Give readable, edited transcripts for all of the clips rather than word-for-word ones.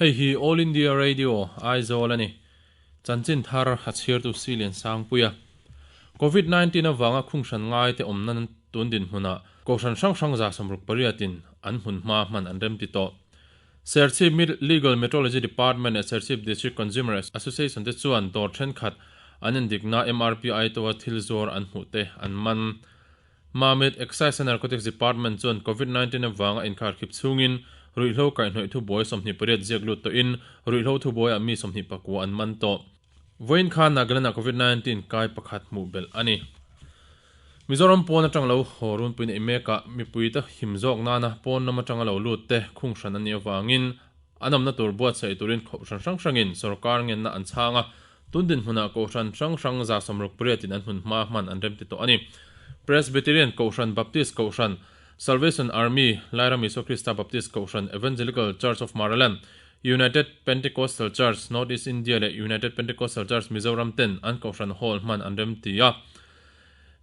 Hei hi All India Radio, Aizawl a ni. Chanchin thar a chhiartu Silian Sangpuia. Covid 19 avanga khunghran ngaite awmna tun dinhmunah Kohhran hrang hrang 68 in an hmun hma hman an remti tawh. Serchhip Legal Metrology Department leh Serchhip District Consumer Association te chuan dawr thenkhat an endikna MRP aitawa thil zuar an hmuh te an man. Mamit Excise and Narcotics Department chuan Covid 19 avanga inkharkhip chhungin ruihhlo kaihhnawih thubuai 28 ziak lut tawhin ruihhlo thubuaiah mi 29 an man tawh. Vawiin khan Nagaland ah Covid 19 kai pakhat hmuh belh a ni. Mizoram pawn atang lo haw runpui neih mekah mipuite him zawk nana pawn lam atanga lo lut te khung hran a nih avangin an awmna tur buatsaih turin kohhran hrang hrangin sorkar ngenna an chhang a, tun dinhmunah kohhran hrang hrang 68 in an hmun hma hman an remti tawh a ni. Presbyterian Kohhran, Baptist Kohhran, Salvation Army, Lairam Isua Krista Baptist Kohhran, Evangelical Church of Maraland, United Pentecostal Church, North East India leh United Pentecostal Church Mizoram ten an Kohhran Hall hman an remti a.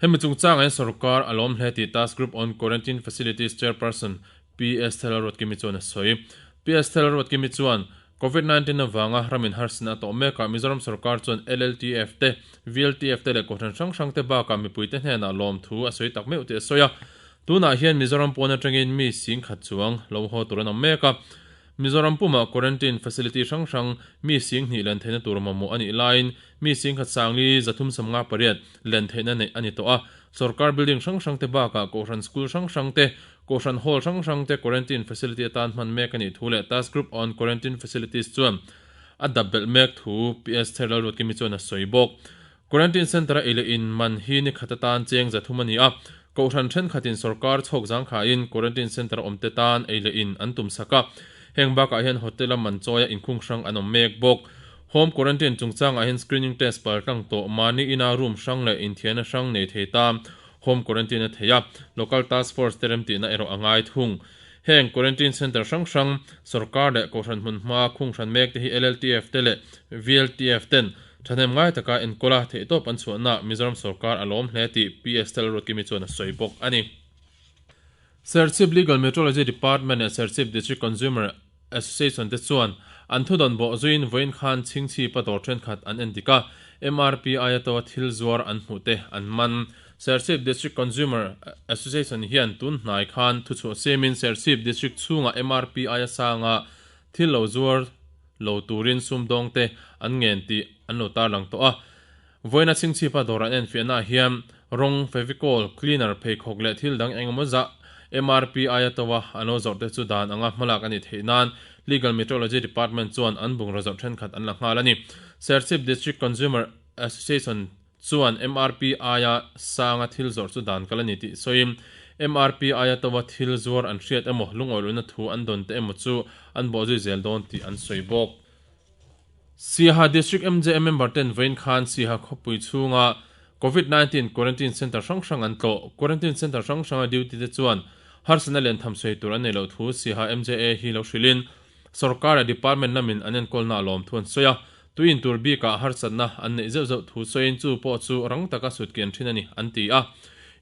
Hemi chungchangah hian sorkar a lawm hle tih Task Group on Quarantine Facilities Chairperson Ps Thelruatkimi chuan a sawi. Ps Thelruatkimi chuan, Covid 19 avanga ramin harsatna a tawh mekah Mizoram sorkar chuan LLTF te, VLTF te leh Kohhran hrang hrang te bakah mipuite hnenah lawmthu a sawi tak meuh tih a sawi a. Tunah hian Mizoram pawn atangin mi singkhat chuang lo haw tur an awm mek a. Mizoram pumah quarantine facility hrang hrang mi 2000 len theihna tur mamawh a nih laiin mi 11 358 len theihna neih a ni tawh a. Sorkar building hrang hrang te bakah Kohhran school hrang hrang te, Kohhran hall hrang hrang te quarantine facility atan hman mek a nih thu leh Task Group on Quarantine Facilities chuan a dap belh mek thu PS Therlalruatkimi chuan a sawi bawk. Quarantine Centre-a ei leh in man hi ni khat atan cheng 300 a ni a, Kohhran thenkhatin sorkar chhawk zangkhaiin Quarantine Centre awmte tan ei leh in an tum sak a, heng bakah hian hotel-a man chawia inkhung hrang an awm mek bawk. Home Quarantine chungchangah hian screening test pal tlang tawh mahni ina room hrang leh inthiahna hrang nei thei ta Home Quarantine a thei a, Local Task Force te remtihna erawh a ngai thung. Heng Quarantine Centre hrang hrang, sorkar leh Kohhran hmun hma khung hran mek te hi LLTF te leh VLTF ten thahnem ngai taka enkawl a theihtawp an chhuahna Mizoram sorkar a lawm hle tih PS Lalruatkimi chuan a sawi bawk a ni. Serchhip Legal Metrology Department leh Serchhip District Consumer Association te chuan an thudawn bawh zuiin vawiin khan chhingchhipa dawr thenkhat an endik a, MRP aia to thil zuar an hmuh te an man. Serchhip District Consumer Association hian tun hnai khan thuchhuah siamin Serchhip District chhungah MRP aia sanga thil lo zuar lo turin sumdawng te an ngen tih an lo tarlang tawh a. Vawiina chhingchhipa dawr an enfiahnaah hian rawng, fevicol, cleaner, pheikhawk leh thil dang engemaw zah MRP aia to a an lo zawrh te chu dan anga hmalak a nih theih nan Legal Metrology Department chuan an bungraw zawrh thenkhat an la nghal a ni. Serchhip District Consumer Association chuan MRP aia sanga thil zawrh chu dan kal a ni tih sawiin MRP aia to a thil zuar an hriat emaw lungawilohna thu an dawn te emaw chu an bawhzui zel dawn tih an sawi bawk. Siaha District MJM member ten vawiin khan Siaha khawpui chhunga Covid 19 Quarantine Centre hrang hrang an tlawh. Quarantine Centre hrang hranga duty te chuan harsatna len tham sawi tur an nei loh thu Siaha MJA hi lo hrilhin sorkar leh department lamin an enkawlna a lawm thu an sawi a. Tui in tur bikah harsatna an neih zeuh zeuh thu sawiin chu pawh chu rang taka sut kian thin a ni an ti a.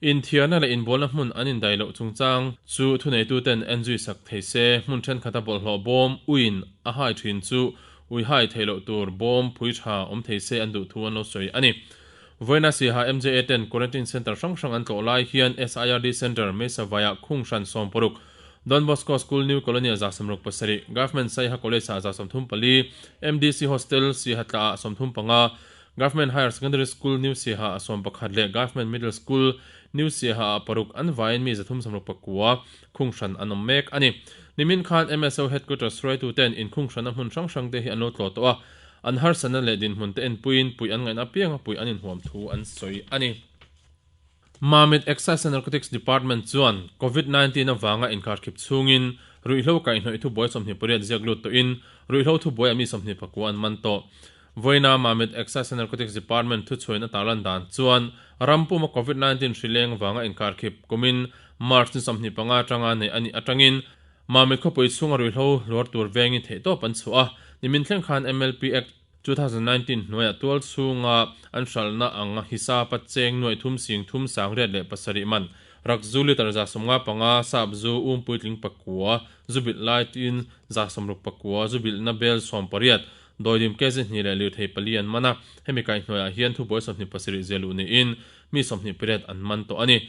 Inthiarna leh inbualna hmun an indai loh chungchang chu thuneituten en zui sak thei se, hmun thenkhat a bawlhhlawh bawm uiin a hai thin chu ui hai theih loh tur bawm phui tha awm thei se an duh thu an lo sawi a ni. Vawiina Siaha MJA ten Quarantine Centre hrang hrang an tlawh lai hian SIRD Centre Meisavaiah khung hran 60, Don Bosco School New Colony ah 67, Government Saiha College ah 34, MDC Hostel Siaha tla ah 35, Government Higher Secondary School New Siaha ah 11 leh Government Middle School New Siaha ah paruk an vaiin mi 369 khung hran an awm mek a ni. Nimin khan MSO Headquarters hruaituten inkhung hranna hmun hrang hrang te hi an lo tlawh tawh a, an harsatna leh dinhmun te enpuiin puih an ngaihna apianga puih an inhuam thu an sawi a ni. Mamit Excise and Narcotics Department chuan Covid 19 avanga inkharkhip chhungin ruihhlo kaihhnawih thubuai 28 ziak lut tawhin ruihhlo thubuaiah mi 29 an man tawh. Vawiina Mamit Excise and Narcotics Department thuchhuain a tarlan dan chuan ram puma Covid 19 hri leng vanga inkharkhip kumin March ni 25 atanga neih a nih atangin Mamit khawpui chhunga ruihhlo hluar tur vengin theihtawp an chhuah a, nimin thleng khan MLP Act 2019 hnuaiah tual chhunga an hralhna anga hisapa cheng nuaih thum sing thum sang riat leh pasarih man. Rak zu litre 155, sap zu um puitling pakua, zu bilh lai tin 66, zu bilhna bel 18, dawidim kg hnih leh lirthei pali an man a. Hemi kaihhnuaiah hian thubuai 27 ziah luh niin mi 28 an man tawh a ni.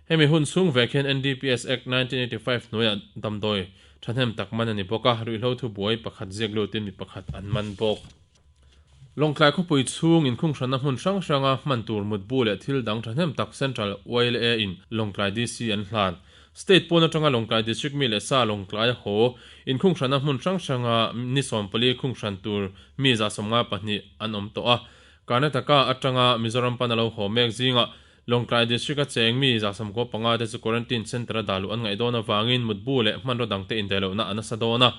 Hemi hun chhung vek hian NDPS Act 1985 hnuaiah damdawi thahnem tak man a ni bawk a, ruihhlo thubuai pakhat ziak lutin mi pakhat an man bawk. Lawngtlai khawpui chhung inkhunghranna hmun hrang hranga hman tur mutbu leh thil dang thahnem tak Central YLA in Lawngtlai DC an hlan. State pawn atanga Lawngtlai District mi leh sa Lawngtlaia haw inkhunghranna hmun hrang hranga ni 14 khunghran tur mi 152 an awm tawh a. Karnataka atanga Mizoram pana lo haw mek zingah Lawngtlai District a cheng mi 95 te chu Quarantine Centre a dah luh an ngaih dawn avangin mutbu leh hmanraw dangte indaih lohna a nasa dawn a.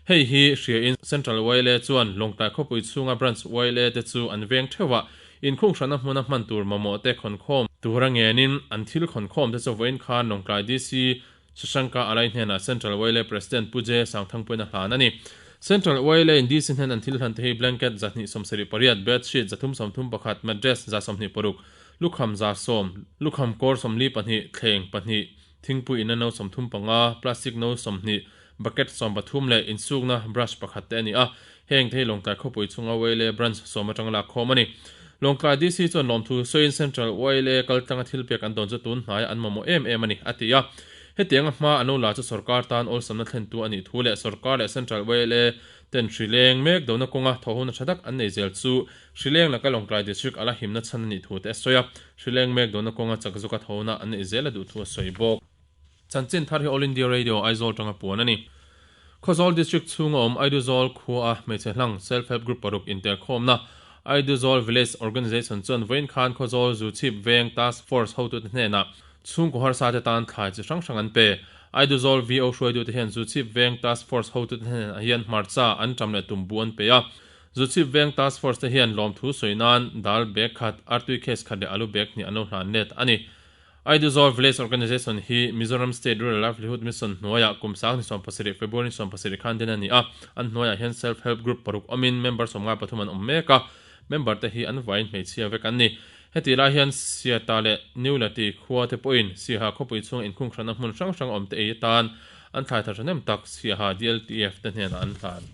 Hei hi hriain Central YLA chuan Lawngtlai khawpui chhunga Branch YLA te chu an veng theuh a, inkhunghranna hmuna hman tur mamawh te khawnkhawm tura ngenin an thil khawnkhawm te chu vawiin khan Lawngtlai DC Shashanka Alai hnenah Central YLA President Pu J Sangthangpuiin a hlan a ni. Central YLA in DC hnen an thil hlan te hi blanket 278, bedsheet 331, mattress 126, Lukham 110, lukham kawr 42, thleng pahnih, thingpui inna no 35, plastic no 20, bucket 13 leh insukna brush pakhat te a ni a. Heng te hi Lawngtlai khawpui chhunga YLA branch sawm atanga lak khawm a ni. Lawngtlai DC chuan lawmthu sawiin Central YLA kaltlanga thil pek an dawn chu tun hnaiah an mamawh em em a ni, a ti a. Hetianga hma an lo la chu sorkar tan awlsamna thlentu a nih thu leh sorkar leh Central YLA ten hri leng mek dona kawnga thawhhona tha tak an nei zel chu Hrileng laka Lawngtlai District ala himna chhan a nih thu te a sawi a, hrileng mek dawhna kawnga chak zawka thona an neih zel a duh thu a sawi bawk. Chanchin thar hi All India Radio Aizawl tanga puan a ni. Khawzawl District chhunga awm Aiduzawl khua a hmeichhe hlang Self Help Group paruk intelkhawmna Aiduzawl Village Organisation chuan vawiin khan Khawzawl Zuchhip Veng Task Force hotute hnenah chhungkaw harsa te tan thlai chi hrang hrang an pe. Aiduzawl VO hruaitute hian Zuchhip Veng Task Force hotute hnenah hian hmarcha an ṭam leh tumbu an pe a. Zuchhip Veng Task Force te hian lawmthu sawi nan dal bag khat, artui case khat leh alu bag hnih an lo hlan let a ni. Aiduzawl Village Organisation hi Mizoram State Rural Livelihood Mission hnuaiah kum sang ni 17 February ni 17 khan din a ni a, an hnuaiah hian Self Help Group paruk awmin member 53 an awm mek a, member te hi an vaiin hmeichhia vek an ni. Heti lai hian Siata leh Newlati khua te pawhin Siaha khawpui chhunga inkhunghranna hmun hrang hrang awm te ei atan an thlai thar thahnem tak Siaha DLTF te hnenah an hlan.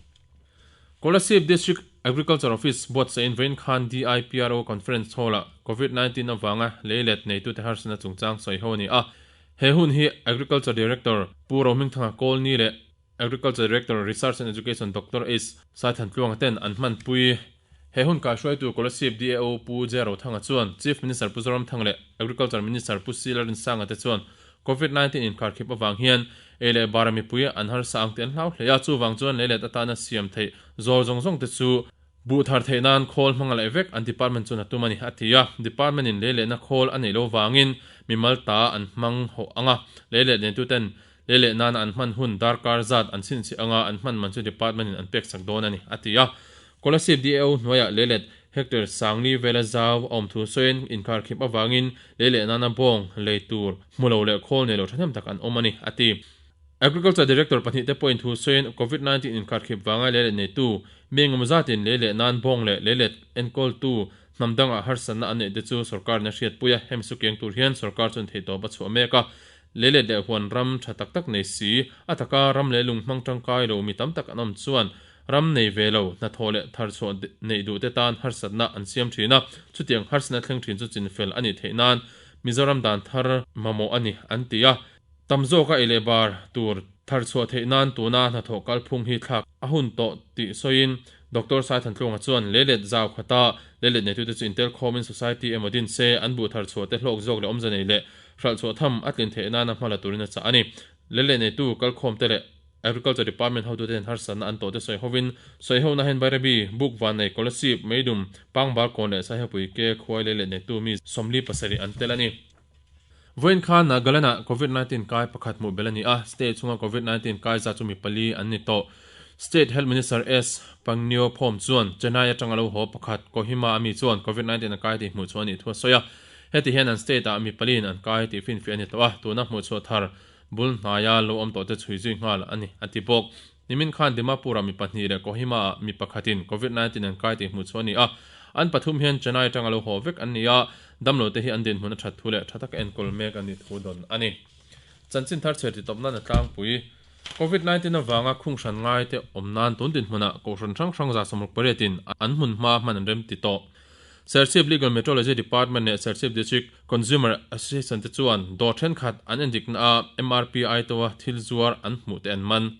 Kolasib District Agriculture Office buatsahin vawiin khan DIPRO Conference Hall-ah Covid 19 avanga leilet neitute harsatna chungchang sawi ho a ni a. He hun hi Agriculture Director Pu Rohmingthanga Kawlni leh Agriculture Director Research and Education Doctor Ace Saithan Tluanga ten an hmanpui. He hun kaihruaitu Kolasib DAO Pu J Rothanga chuan Chief Minister Pu Zoramthanga leh Agriculture Minister Pu C Lalrinsanga te chuan Covid 19 inkharkhip avang hian ei leh bara mipui an harsa ang tih an hlau hle a, chuvang chuan leilet atana siam theih zawl zawng zawng te chu buh thar theih nan khawl hmanga leh vek an department chuan a tum a ni, a ti a. Department in leilehna khawl a neih lo vangin mimal ta an hmang hawh ang a, leilet neituten leileh nana an hman hun darkar zat an chhinchhiah anga an hman man chu department in an pek sak dawn a ni, a ti a. Kolasib DAO hnuaiah leilet hectare sangli vela zau a awm thu sawiin inkharkhip avangin leileh nana bawng lei tur hmu lo leh khawl nei lo thahnem tak an awm a ni, a ti. Agriculture Director pahnih te pawhin thu sawiin Covid 19 inkharkhip vanga leilet neitu mi engemaw zatin leileh nan bawng leh leilet enkawltu hnam dangah harsatna an neih te chu sorkarin a hriatpui a, hemi su keng tur hian sorkar chuan theihtawp a chhuah mek a. Leilet leh huan ram tha tak tak nei si, a taka ram leh lung hmang tangkai lo mi tam tak an awm chuan Ram nei ve lo, hnathawh leh tharchhuah neih duh te tan harsatna an siam thin a, chutiang harsatna thleng thin chu chinfel a nih theih nan Mizoram dan thar mamawh a ni, an ti a. Tam zawka ei leh bar tur tharchhuah theih nan tuna hnathawh kalphung hi thlak a hun tawh tih sawiin Doctor Saithantlunga chuan leilet zau khata leilet neitute chu intel khawmin society emaw din se an buh tharchhuah te hlawk zawk leh awmze nei leh hralhchhuah tham a tlin theih nana hma la turin a chah a ni. Leilet neitu kalkhawm te leh Agriculture Department hotute hian harsatna an tawhte sawi hovin, sawi hona hian Bairabi, Buk Vannei, Kolasib, Meidum, Pangbar Kawn leh Saihapui ke khuai lei leh neitu mi 47 an tel a ni. Vawiin khan Nagaland-ah Covid 19 kai pakhat hmuh belh a ni a, state chhunga Covid 19 kai zat chu mi pali an ni tawh. State Health Minister S. Pangnio Phom chuan Chennai atanga lo haw pakhat Kohima a mi chuan Covid 19 a kai tih hmuh chhuah a nih thu a sawi a, heti hian an state-ah mi paliin an kai tih finfiah a ni tawh a, tuna hmuh chhuah thar Bul hnaia lo awm tawhte chhui zui nghal a ni, a ti bawk. Nimin khan Dimapur-ah mi pahnih leh Kohima-ah mi pakhatin Covid 19 an kai tih hmuh chhuah a ni a. An pathum hian Chennai atanga lo haw vek an ni a, damlo te hi an dinhmun a that thu leh tha taka enkawl mek an nih thu dawn a ni. Chanchin thar chhiar titawp nan a tlangpui. Covid 19 avanga khung hran ngaite awm nan tun dinhmunah Kohhran hrang hrang 68 in an hmun hma hman an rem ti tawh. Serchhip Legal Metrology Department leh Serchhip District Consumer Association te chuan dawr thenkhat an endikna a MRP aitawa thil zuar an hmuh te an man.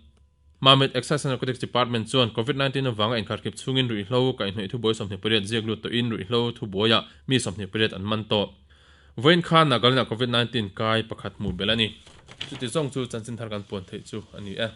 Mamit Excise and Narcotics Department chuan Covid 19 avanga inkharkhip chungin ruihhlo kaihhnawih thubuai 28 ziak lut tawhin ruihhlo thubuaiah mi 28 an man tawh. Vawiin khan Nagaland-ah Covid 19 kai pakhat hmuh belh a ni. Chuti zawng chu chanchin thar kan puan theih chu a ni e.